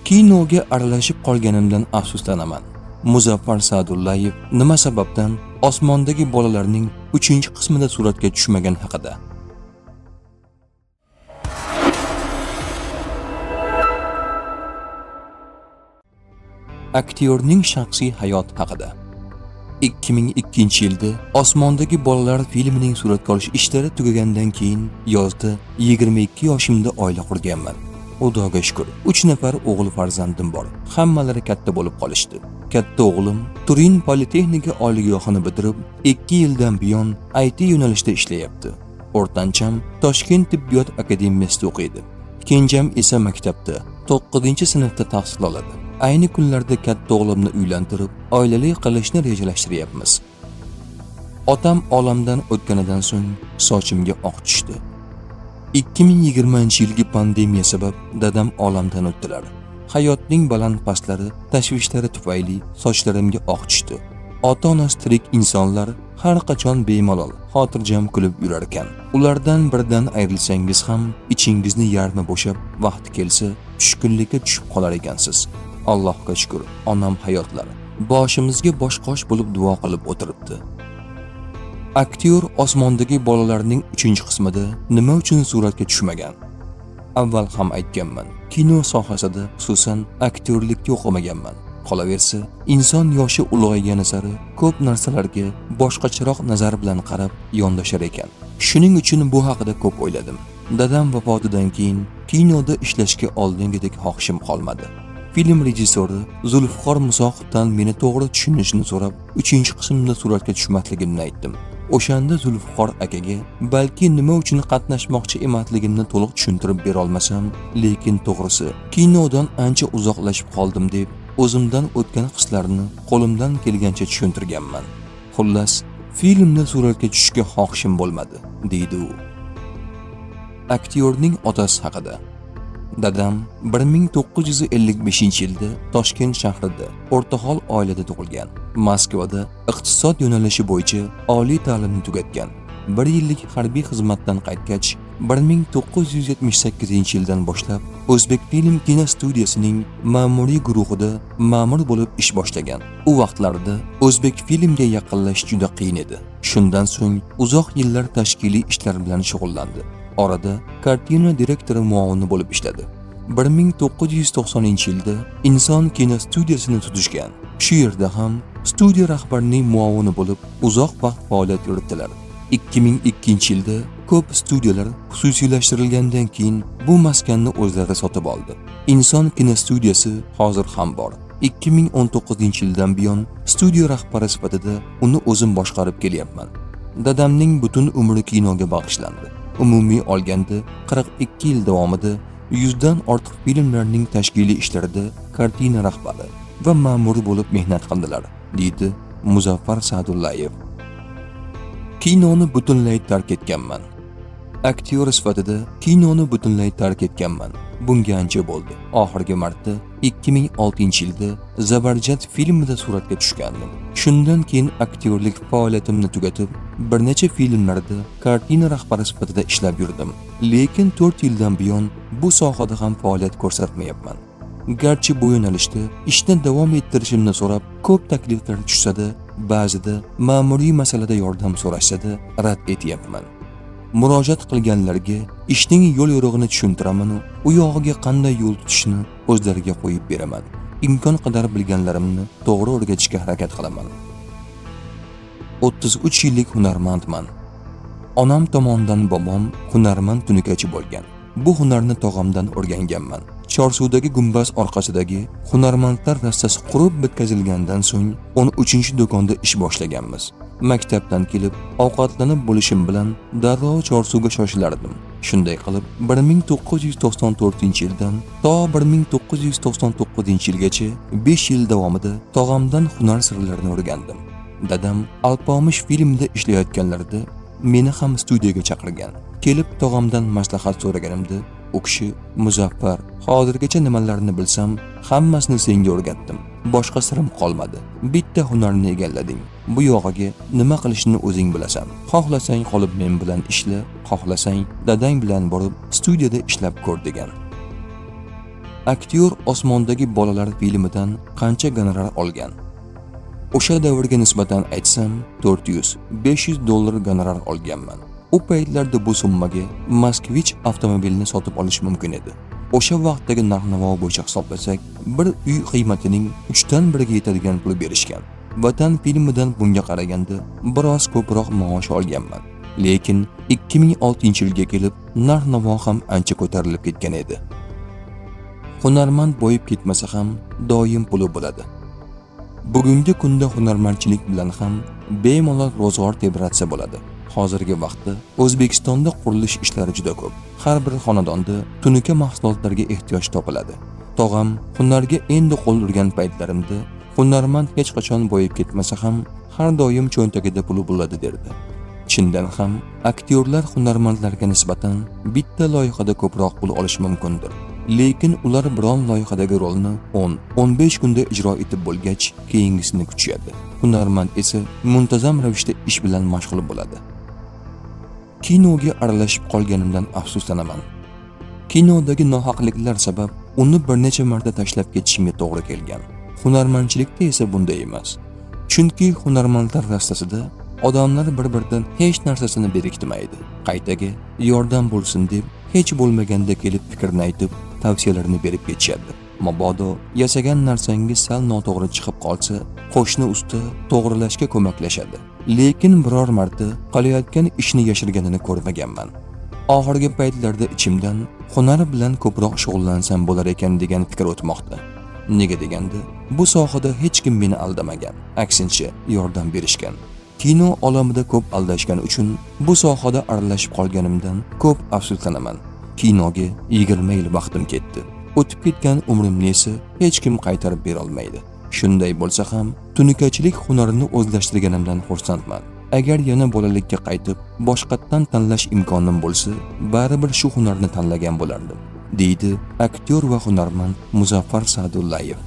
Kinoga aralashib qolganimdan afsuslanaman. Muzaffar Sa'dullayev nima sababdan Osmondagi bolalarning 3-qismida suratga tushmagan haqida. Aktyorning shaxsiy hayoti haqida. 2002-yilda Osmondagi bolalar filmining suratga olish ishlari tugagandan keyin yozda 22 yoshimda oila qurganman. Xudoga shukr, 3 nafar o'g'il farzandim bor. Hammalari katta bo'lib qolishdi. Katta o'g'lim Turin Politexnika oliygohini bitirib, 2 yildan buyon IT yo'nalishida ishlayapti. O'rtancham Toshkent tibbiyot akademiyasida o'qiydi. Kenjam esa maktabda 9-sinfda tahsil oladi. Ayni kunlarda katta o'g'limni uylantirib, oilali qilishni rejalashtiryapmiz. Otam olamdan o'tganidan so'ng sochimga oq tushdi. 2020-yilgi pandemiya sabab dadam olamdan o'tdilar. Hayotning baland pastlari, tashvishlari tufayli sochlarimga oq tushdi. Ota-onasi tirik insonlar har qachon bemalol, xotirjam kulib yurar ekan. Ulardan birdan ayrilsangiz ham ichingizni yarmi bo'shab, vaqti kelsa tushkunlikka tushib qolar ekansiz. Allohga shukr, onam hayotlar. Boshimizga bosh-qosh bo'lib duo qilib o'tiribdi. Aktyor Osmondagi bolalarning 3-qismida nima uchun suratga tushmagan? Avval ham aytganman, kino sohasida, xususan aktyorlikka o'qimaganman. Qolaversa, inson yoshi ulg'aygani sari ko'p narsalarga boshqacharoq nazar bilan qarab yondashar ekan. Shuning uchun bu haqida ko'p o'yladim. Dadam vafotidan keyin kinoda ishlashga oldingidek xohishim qolmadi. Film rejissyori Zulfiqor Musoqovdan meni to'g'ri tushunishini so'rab, 3-qismda suratga tushmasligimni aytdim. O'shanda Zulfiqor akaga balki nima uchun qatnashmoqchi emasligimni to'liq tushuntirib bera olmasam, lekin to'g'risi kinodan ancha uzoqlashib qoldim deb o'zimdan o'tgan hislarni qo'limdan kelgancha tushuntirganman. Xullas, filmda suratga tushishga xohishim bo'lmadi, deydi u. Aktyorning otasi haqida. Dadam 1955-yilda Toshkent shahrida o'rtahol oilada tug'ilgan. Moskvada iqtisod yo'nalishi bo'yicha oliy ta'limni tugatgan. 1 yillik harbiy xizmatdan qaytgach, 1978-yildan boshlab O'zbekfilm kino studiyasining ma'muriy guruhida ma'mur bo'lib ish boshlagan. U vaqtlarda O'zbekfilmga yaqinlashish juda qiyin edi. Shundan so'ng uzoq yillar tashkiliy ishlar bilan shug'ullandi. Orada kartina direktori muovini bo'lib ishladi. 1990-yilda Inson kino studiyasini tuzishgan. Shu yerda ham studiya rahbarining muovini bo'lib uzoq vaqt faoliyat yuritdilar. 2002-yilda ko'p studiyalar xususiylashtirilgandan keyin bu maskanni o'zlari sotib oldi. Inson kino studiyasi hozir ham bor. 2019-yildan buyon studiya rahbari sifatida uni o'zim boshqarib kelyapman. Dadamning butun umri kinoga bag'ishlandi. Umumiy olganda 42 yil davomida 100 dan ortiq filmlarning tashkiliy ishlarida kartina rahbari va ma'muri bo'lib mehnat qildilar, deydi Muzaffar Sa'dullayev. Kinoni butunlay tark etganman. Aktyor sifatida kinoni butunlay tark etganman. Bunga ancha bo'ldi. Oxirgi marta 2006-yilda Zabarjad filmida suratga tushgandim. Shundan keyin aktyorlik faoliyatimni tugatib, bir necha filmlarda kartina rahbari sifatida ishlab yurdim. Lekin 4 yildan buyon bu sohada ham faoliyat ko'rsatmayapman. Garchi bu yo'nalishda ishni davom ettirishimni so'rab ko'p takliflar tushsa-da, ba'zida ma'muriy masalada yordam so'rashsa-da rad etyapman. Murojaat qilganlarga ishning yo'l yo'rig'ini tushuntiraman, u yog'iga qanday yo'l tutishni o'zlariga qo'yib beraman. Imkon qadar bilganlarimni to'g'ri o'rgatishga harakat qilaman. 33 yillik hunarmandman. Onam tomonidan bobom hunarmand tunikachi bo'lgan. Bu hunarni tog'amdan o'rganganman. Chorsuvdagi gumbaz orqasidagi hunarmandlar rastasi qurib bitkazilgandan so'ng 13-do'konda ish boshlaganmiz. Maktabdan kelib ovqatlanib bo'lishim bilan darrov Chorsuvga shoshilardim. Shunday qilib 1994-yildan to 1999-yilgacha 5 yil davomida tog'amdan hunar sirlarini o'rgandim. Dadam Alpomish filmida ishlayotganlarida meni ham studiyaga chaqirgan. Kelib tog'amdan maslahat so'raganimda u kishi Muzaffar, hozirgacha nimalarni bilsam hammasini senga o'rgatdim. Boshqa sirim qolmadi. Bitta hunarni egallading. Bu yog'iga nima qilishni o'zing bilasan. Xohlasang qolib men bilan ishla, xohlasang dadang bilan borib studiyada ishlab ko'r degan. Aktyor Osmondagi bolalar filmidan qancha gonorar olgan? O'sha davrga nisbatan aytsam, 400-500 dollar gonorar olganman. U paytlarda bu summaga Moskvich avtomobilini sotib olish mumkin edi. O'sha vaqtdagi narx-navo bo'yicha hisoblasak, bir uy qiymatining 3dan 1ga yetadigan pul berishgan. Vatan filmidan bunga qaraganda biroz ko'proq maosh olganman. Lekin 2006-yilga kelib narx-navo ham ancha ko'tarilib ketgan edi. Hunarmand boyib ketmasa ham doim puli bo'ladi. Bugungi kunda hunarmandchilik bilan ham bemalol ro'zg'or tebratsa bo'ladi. Hozirgi vaqtda O'zbekistonda qurilish ishlari juda ko'p. Har bir xonadonda tunuka mahsulotlarga ehtiyoj topiladi. Tog'am hunarga endi qo'l urgan paytlarimda hunarmand hech qachon boyib ketmasa ham har doim cho'ntagida puli bo'ladi derdi. Chindan ham aktyorlar hunarmandlarga nisbatan bitta loyihada ko'proq pul olishi mumkindir. Lekin ular biron loyihadagi rolni 10-15 kunda ijro etib bo'lgach, keyingisini kutishadi. Hunarmand esa muntazam ravishda ish bilan mashg'ul bo'ladi. Kinoga aralashib qolganimdan afsuslanaman. Kinodagi nohaqliklar sabab uni bir necha marta tashlab ketishimga to'g'ri kelgan. Hunarmandchilikda esa bunday emas. Chunki hunarmandlar rastasida odamlar bir-biridan hech narsasini berkitmaydi. Qaytaga yordam bo'lsin deb hech bo'lmaganda kelib fikrini aytib, tavsiyalarini berib ketishadi. Mabodo yasagan narsangiz sal noto'g'ri chiqib qolsa, qo'shni usta to'g'rilashga ko'maklashadi. Lekin biror marta qilayotgan ishni yashirganini ko'rmaganman. Oxirgi paytlarda ichimdan hunar bilan ko'proq shug'ullansam bo'lar ekan degan fikr o'tmoqda. Nega deganda, bu sohada hech kim meni aldamagan, aksincha yordam berishgan. Kino olamida ko'p aldashgani uchun bu sohada aralashib qolganimdan ko'p afsuslanaman. Kinoga 20 yil vaqtim ketdi. O'tib ketgan umrimni esa hech kim qaytarib bera olmaydi. Shunday bo'lsa ham, tunukachilik hunarini o'zlashtirganimdan xursandman. Agar yana bolalikka qaytib, boshqatdan tanlash imkonim bo'lsa, baribir shu hunarni tanlagan bo'lardim, deydi aktyor va hunarmand Muzaffar Sa'dullayev.